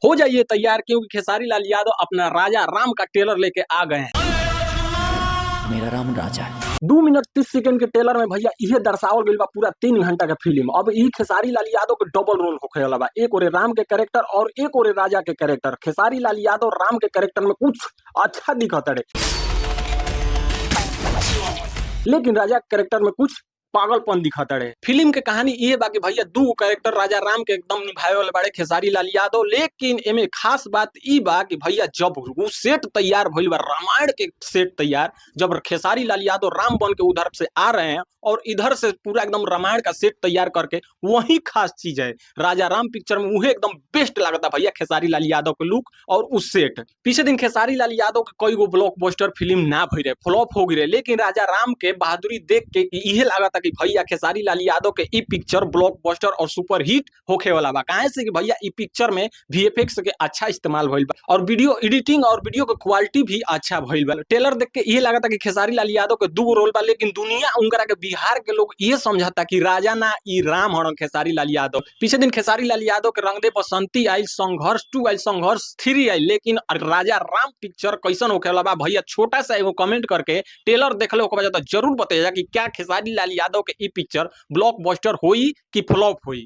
हो जाइए तैयार, क्योंकि खेसारी लाल यादव अपना राजा राम का ट्रेलर लेके आ गए हैं। मेरा राम राजा है। 2 मिनट 30 सेकंड के ट्रेलर में भैया इहे दर्शावल गइल बा पूरा 3 घंटा के फिल्म। अब ई खेसारी लाल यादव के डबल रोल होखे वाला बा, एक ओरे राम के कैरेक्टर और एक ओरे राजा के कैरेक्टर। खेसारी लाल यादव राम के कैरेक्टर में कुछ अच्छा दिखत रहे, लेकिन राजा के कैरेक्टर में कुछ पागलपन दिखत रहे। फिल्म के कहानी ये बा कि भैया दू कैरेक्टर राजा राम के एकदम निभावे वाले बाड़े खेसारी लाल यादव। लेकिन एमे खास बात ई बा कि भैया जब वो सेट तैयार भइल बा, रामायण के सेट तैयार, जब खेसारी लाल यादव राम बन के उधर से आ रहे हैं और इधर से पूरा एकदम रामायण का सेट तैयार करके, वही खास चीज है राजा राम पिक्चर में। उहे एकदम बेस्ट लगता भैया खेसारी लाल यादव के लुक और उस सेट। पीछे दिन खेसारी लाल यादव के कई गो ब्लॉकबस्टर फिल्म ना भई रहे, फ्लॉप हो गई रहे, लेकिन राजा राम के बहादुरी देख के इहे लागता कि भैया खेसारी लाल यादव के ई पिक्चर ब्लॉकबस्टर और सुपर हिट होखे वाला बा। काहे से कि भैया ई पिक्चर में वीएफएक्स के अच्छा इस्तेमाल भइल बा और वीडियो एडिटिंग और वीडियो के क्वालिटी भी अच्छा भइल बा। ट्रेलर देख के इहे लागता कि खेसारी लाल यादव के दू रोल बा, लेकिन दुनिया उनकरा के, बिहार के लोग ये समझता कि राजा ना, ई राम हड़न खेसारी लाल यादव। पीछे दिन खेसारी लाल यादव के रंग दे बसंती आई, संघर्ष 2 आई, संघर्ष 3 आई, लेकिन राजा राम पिक्चर कैसन होखे वाला बा भैया? छोटा सा एगो कमेंट करके ट्रेलर देखले ओके बाद जरूर बताइए कि क्या खेसारी लाल यादव के ई पिक्चर ब्लॉकबस्टर होई कि फ्लॉप होई।